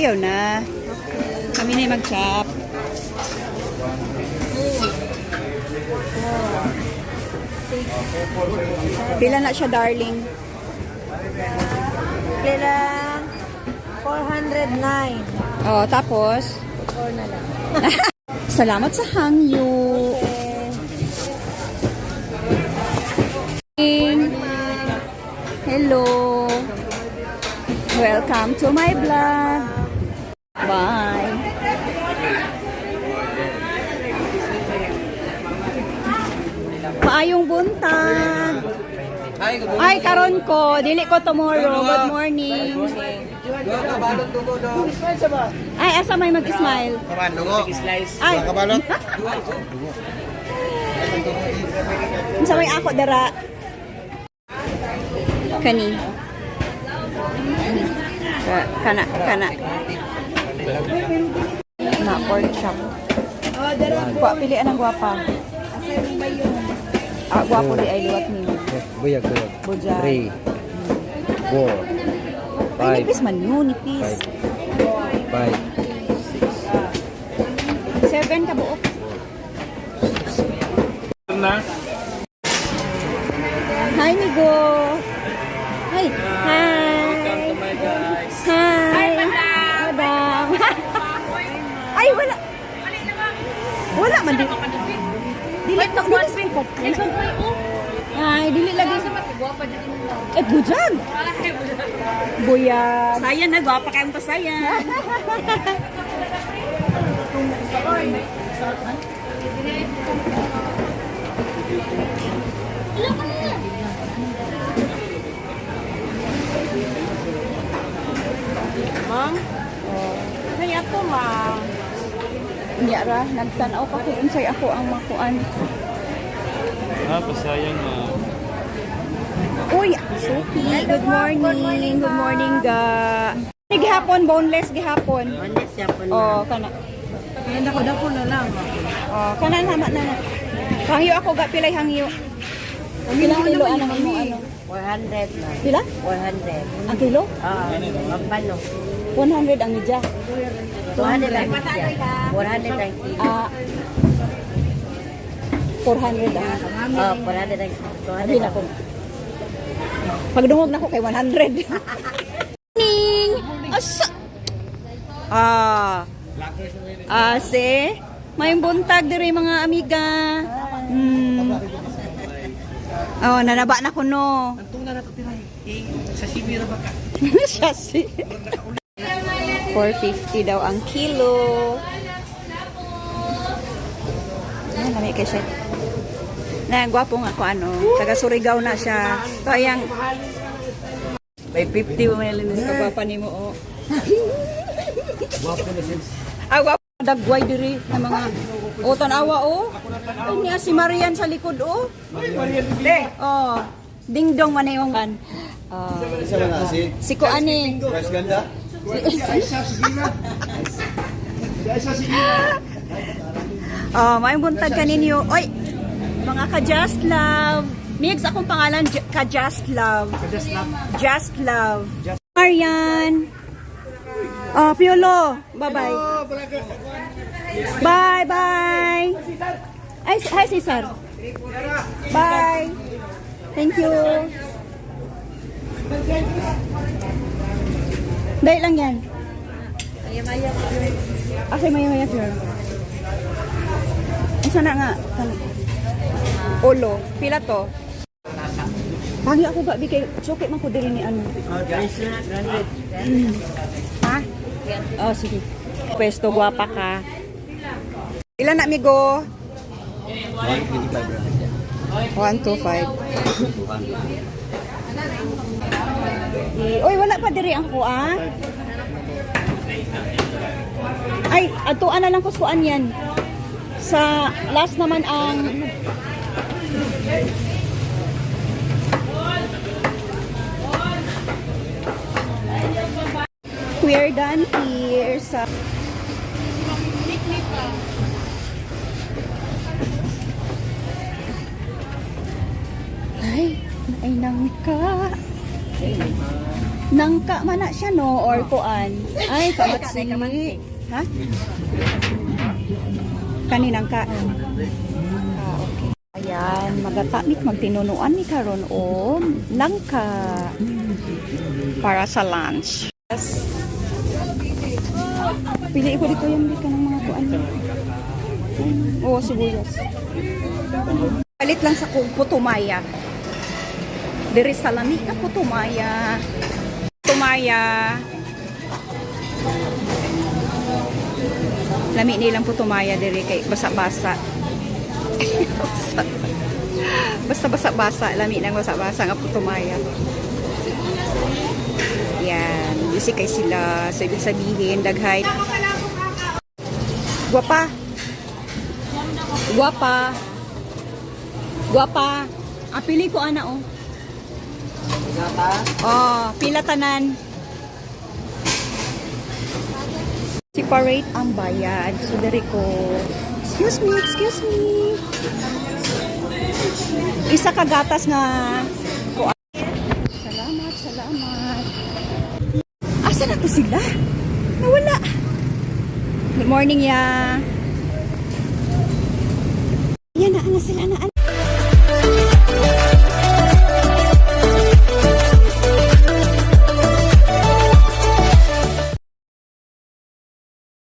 Ayaw na. Kami na yung mag-chop. Pila na siya, darling? Kailang 409. Oh, tapos? 4 na lang. Salamat sa hangyo. Hello. Welcome to my vlog. Bye. Maayong buntag. Ay, karon ko. Dili ko tomorrow. Good morning. Ay, asa may mag-smile? Ay. Unsa may ako dara? Kani. Kana, kana. Na pork chop. Wa pili anang gwapa. Ah, gwapo di ay liwat nimo. Buyag, buyag. Bujag. 3, 4, Ay, 5, nipis man yun, nipis. 5, 6, 7 ka buok. Na. Hi, Migo. Hi. Hi. Welcome to my guys. Hi. Madam. Ay, wala. Wala man di. Dili to, dili sa ko. Ay, dili lagi. Eh, bujag. Buyag. Sayan na, gwapa kayong pasayan. Ma'am? Kaya to, ma'am. Niya ra, nagtan-aw pa ko unsay ako ang makuan. Ah, pasayang na. Uy, Sophie, good morning. Good morning, ga. Gihapon, boneless gihapon. Boneless yapon. Oh, kana. Kaya dako dako na lang. Oh, kana na na na. Hangyo ako ga pilay hangyo. Pilang kilo anang imo ano? 400 na. Pila? 400. Ang kilo? Ah, magpano? 100 ang medya. 200 ang kilo. 400 ang kilo. Ah, 400 ang. Oh, 400 ang Sabi na ko. Pagdungog na ko kay 100. Ning! Asa! Ah. Ah, se. May buntag diri mga amiga. Oh, nanaba na ko no. Antong na nato tiray. Eh, sashimi ra ba ka? Sasi. 450 daw ang kilo. Ay, lami kay siya. Na, gwapo nga ko ano. Taga Surigao na siya. Ito ayang May 50 mo may linis. Kagwapa ni mo, oh. Ah, gwapo. Dagway diri na mga oh, tanawa, oh. Ay, niya si Marian sa likod, oh. Oh. Ding dong man yung kan. Ah. Si Kuani. Rice ganda? Oh, may buntag kaninyo. Oy, mga ka-Just Love. Migs, akong pangalan, ka-Just Love. Just love. Just Love. Marian. Oh, Piolo. Bye-bye. Bye-bye. Ay, hi, Cesar. Bye. Thank you. Dahil lang yan. Asa maya maya sir. Isa na nga. Ulo. Pila to? Pangi ako gabi kay sukit man ko diri ni ano. Ha? Oh, sige. Pwesto, gwapa ka. Ilan na, amigo? 125. 1, 2, 5. Uy, wala pa diri ang kuan. Ay, atuan na lang ko kuan yan. Sa last naman ang we're done here sa ay, ay nangka. Nangka man na siya, no? Or kuan. Ay, kamatsi. Ha? Kani nangka. Ah, okay. Ayan, magatamik magtinunuan ni karon o langka para sa lunch. Yes. Pili ko dito yung ka ng mga kuan. Oo, sibuyas. Palit lang sa Putumaya. Diri sa lami ka Putumaya. Putumaya. Lami nilang Putumaya diri kay basa-basa. Basta basa-basa, lami nang basa-basa nga Putumaya. Yan, busy kay sila. So, ibig sabihin, daghay. Guwapa. Guwapa. Guwapa. Ah, pili ko ana oh. Oh, pila tanan. Separate ang bayad. So, diri ko. Excuse me, excuse me. Isa ka gatas nga kuan. Salamat, salamat. Asa na to sila? Nawala. Good morning, ya. Yan na, ana sila na. Ana.